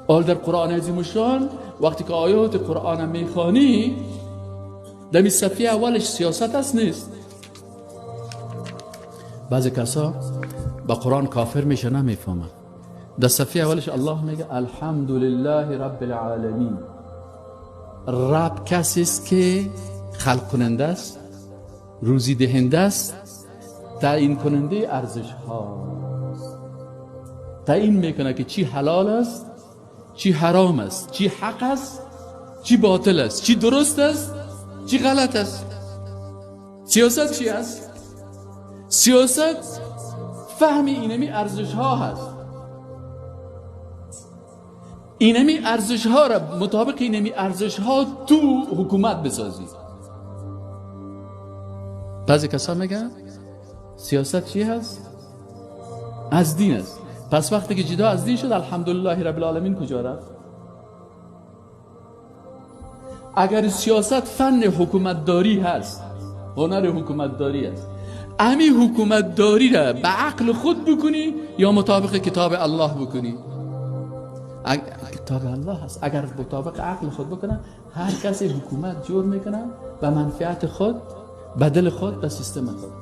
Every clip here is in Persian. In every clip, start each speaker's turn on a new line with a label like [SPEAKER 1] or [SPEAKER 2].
[SPEAKER 1] حال در قرآن عظیم الشان وقتی که آیات قرآن میخوانی، دمی صفحه اولش سیاست است نیست. بعضی کسا با قرآن کافر میشه، نمیفهمن. در صفحه اولش الله میگه الحمدلله رب العالمین. رب کسی است که خلق کننده است، روزی دهنده است، تعیین کننده ارزش ها، تعیین میکنه که چی حلال است، چی حرام است، چی حق است، چی باطل است، چی درست است، چی غلط است. سیاست چی است؟ سیاست فهم اینمی ارزش ها هست. اینمی ارزش ها را مطابق اینمی ارزش ها تو حکومت بسازی. بعضی کسا میگن سیاست چی هست؟ از دین است. پس وقتی که جدا از دین شد، الحمدلله رب العالمین کجا رفت؟ اگر سیاست فن حکومتداری هست، هنر حکومتداری هست، امی حکومتداری را به عقل خود بکنی یا مطابق کتاب الله بکنی؟ کتاب الله هست. اگر مطابق عقل خود بکنه، هر کسی حکومت جور میکنه به منفعت خود، به دل خود، به سیستم خود.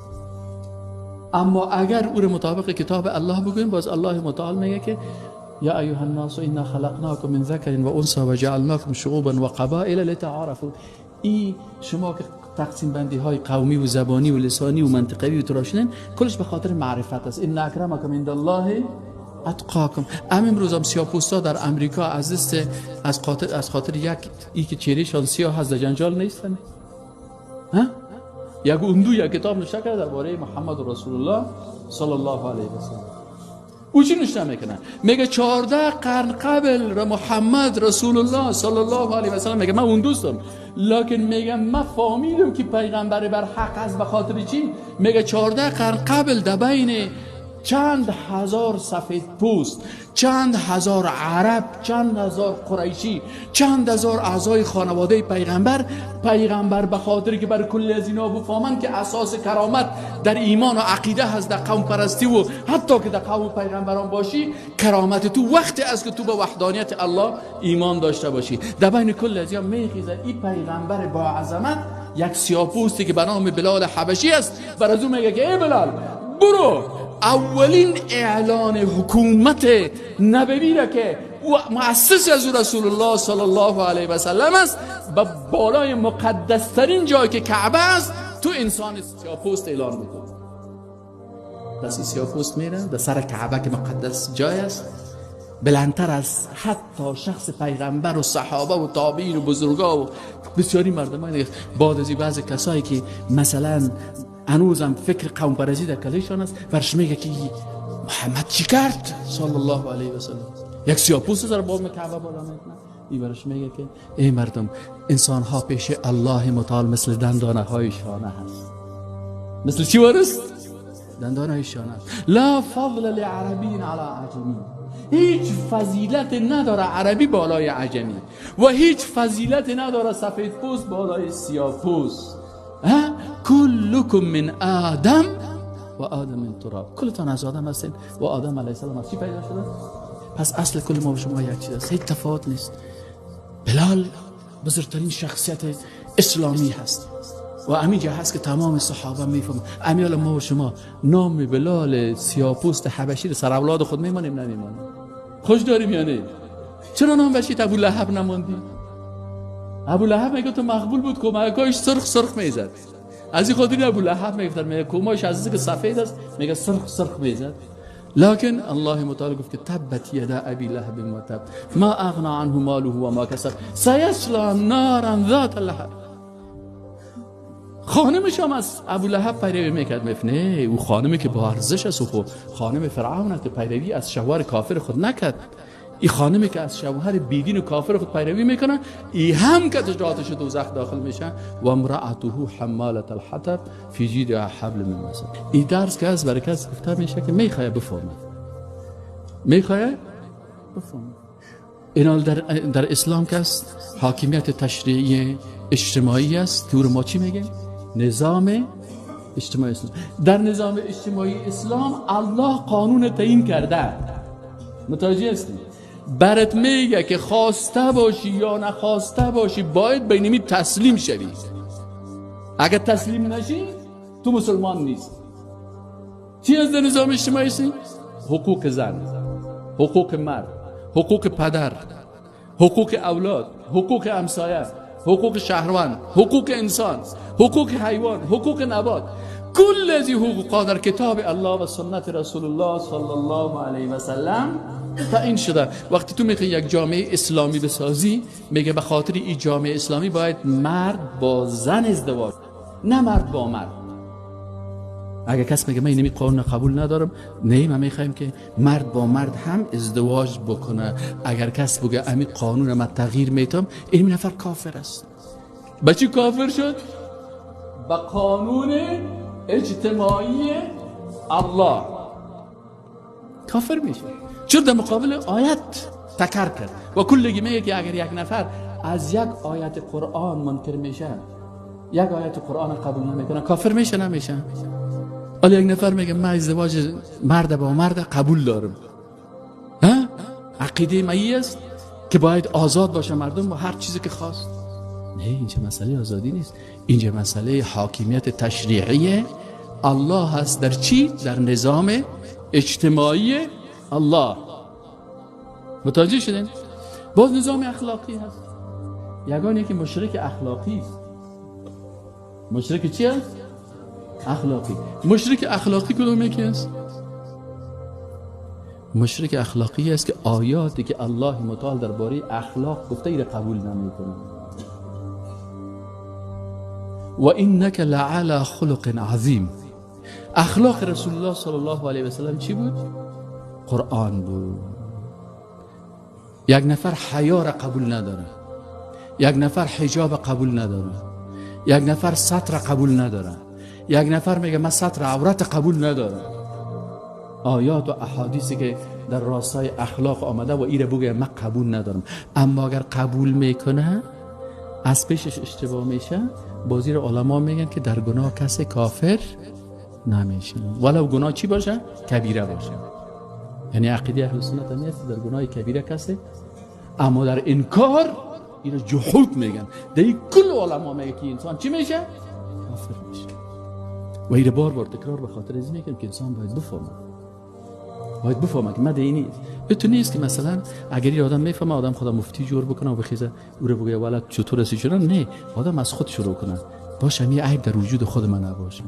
[SPEAKER 1] اما اگر او را مطابق کتاب الله بکنیم، باز الله متعال میگه که یا ایها الناس انا خلقناکم من ذکر و انثی و جعلناکم شعوبا و قبائل لتعارفوا. این شما که تقسیم بندی های قومی و زبانی و لسانی و منطقوی و تراشنین، کلش به خاطر معرفت است. ان اکرمکم عند الله اتقاکم. امروز هم سیاه‌پوستا در امریکا از دست از خاطر یک ای که چهرهشان سیاه هست در جنجال نیستن. ها؟ یک اندو یک کتاب نوشته کرده درباره محمد رسول الله صلی الله علیه و سلم. او چی نوشته میکنه؟ میگه 14 قرن قبل محمد رسول الله صلی الله علیه و سلم، میگه من اون دوستم، لکن میگه من فهمیدم که پیغمبر بر حق است. به خاطر چی؟ میگه 14 قرن قبل در بین چند هزار سفید پوست، چند هزار عرب، چند هزار قریشی، چند هزار اعضای خانواده پیغمبر، پیغمبر به خاطر که بر کل از اینا بفهمند که اساس کرامت در ایمان و عقیده هست، در قوم پرستی و حتی که در قوم پیغمبران باشی، کرامت تو وقتی است که تو به وحدانیت الله ایمان داشته باشی. در بین کل از اینا میخیزه این پیغمبر با عظمت، یک سیاه‌پوستی که به نام بلال حبشی است، بر از او میگه که ای بلال برو اولین اعلان حکومت نبوی را که مؤسس از رسول الله صلی الله علیه و سلم است، به بالای مقدس ترین جایی که کعبه است، تو انسان سیاه‌پوست اعلان بکن. پس این سیاه‌پوست میره در سر کعبه که مقدس جای است، بلندتر از حتی شخص پیغمبر و صحابه و تابعین و بزرگا و بسیاری مردمان دیگه. بعد از بعضی کسایی که مثلا هنوزم فکر قوم پرستی در کلشان است، برش میگه که محمد چی کرد صلی الله علیه و سلم، یک سیاه‌پوست سر بام کعبه بالا میکنه. این برش میگه که ای مردم، انسان ها پیش الله متعال مثل دندانه های شانه هست. مثل چی ورست؟ دندانه های شانه. لا فضل لعربی علی عجمی، هیچ فضیلت نداره عربی بالای عجمی و هیچ فضیلت نداره سفید پوست بالای سیاه پوست. کلکم من آدم و آدم من تراب، کلتان از آدم هستین و آدم علیه السلام از چی پیدا شده؟ پس اصل کل ما و شما یک چیز است، هیچ تفاوت نیست. بلال بزرگترین شخصیت اسلامی هست و همینجا هست که تمام صحابه میفهمن. امیال ما و شما نام بلال سیاه‌پوست حبشی رو سر اولاد خود میمانیم نمیمانیم؟ خوش داریم یا نه؟ چرا نام بشید ابو لهب نماندی؟ ابو لهب میگه تو مقبول بود، کمکاش سرخ سرخ میزد. از این خاطر ابو لهب میگفتن، میگه کماش از که سفید است، میگه سرخ سرخ میزد. لكن الله متعال گفت که تبت یدا ابی لهب و تب ما اغنا عنه ماله و ما کسب سیصلی نارا ذات لهب. خانمش هم از ابو لهب پیروی میکرد. میگفت نه، او خانمی که با ارزش است و خب خانم فرعون است، پیروی از شوهر کافر خود نکرد. این خانمی که از شوهر بیدین و کافر خود پیروی میکنه، ای هم که تجارتش دوزخ داخل میشه. و امرأته حمالة الحطب فی جیدها حبل من مسد. این درس که از برای کس گفته میشه که میخواه بفهمه، میخواه بفهمه. اینا در اسلام که است حاکمیت تشریعی اجتماعی است. تو ما چی میگیم؟ نظام اجتماعی اسلام. در نظام اجتماعی اسلام الله قانون تعیین کرده. متوجه هستی؟ برات میگه که خواسته باشی یا نخواسته باشی باید بینمی تسلیم شوی. اگر تسلیم نشی تو مسلمان نیست. چی از نظام اجتماعی است؟ حقوق زن، حقوق مرد، حقوق پدر، حقوق اولاد، حقوق همسایه، حقوق شهروند، حقوق انسان، حقوق حیوان، حقوق نبات. کل از این حقوق در کتاب الله و سنت رسول الله صلی الله علیه و سلم تعیین شده. وقتی تو میخوای یک جامعه اسلامی بسازی، میگه به خاطر این جامعه اسلامی باید مرد با زن ازدواج، نه مرد با مرد. اگه کس میگه من اینمی قانون قبول ندارم، نه من میخوایم که مرد با مرد هم ازدواج بکنه، اگر کس بگه امی قانون من تغییر میتم، این نفر کافر است. به چی کافر شد؟ به قانون اجتماعی الله کافر میشه. چون در مقابل آیت تکر کرد و کلگی میگه که اگر یک نفر از یک آیت قرآن منکر میشه، یک آیت قرآن قبول نمیکنه، کافر میشه نمیشه؟ حالا یک نفر میگه من ازدواج مرد با مرد قبول دارم، ها؟ عقیده من است که باید آزاد باشه مردم با هر چیزی که خواست. نه، اینجا مسئله آزادی نیست، اینجا مسئله حاکمیت تشریعی الله هست. در چی؟ در نظام اجتماعی الله. متوجه شدین؟ باز نظام اخلاقی هست. یگانه که مشرک اخلاقی است. مشرک چی است؟ اخلاقی. مشرک اخلاقی کدوم یکی است؟ مشرک اخلاقی است که آیاتی که الله متعال درباره اخلاق گفته ای را قبول نمیکنه. و انک لعلی خلق عظیم. اخلاق رسول الله صلی الله علیه و سلم چی بود؟ قرآن بود. یک نفر حیا را قبول نداره، یک نفر حجاب قبول نداره، یک نفر ستر قبول نداره، یک نفر میگه من ستر عورت قبول ندارم. آیات و احادیثی که در راستای اخلاق آمده و ایره بگه من قبول ندارم، اما اگر قبول میکنه از پیشش اشتباه میشه. بازی رو علما میگن که در گناه کسی کافر نمیشه، ولو گناه چی باشه؟ کبیره باشه. یعنی عقیده اهل سنت هم است در گناه کبیره کسی، اما در انکار اینو جحود میگن. در کل علما میگه که انسان چی میشه؟ کافر میشه. و اینو بار بار تکرار به خاطر از میگم که انسان باید بفهمه، باید بفهمه که مده اینی تو نیست که مثلا اگر یه آدم میفهمه آدم خدا مفتی جور بکنه و بخیزه او رو بگه والا چطور هستی چرا، نه، آدم از خود شروع کنه. باشه یه عیب در وجود خود من نباشه.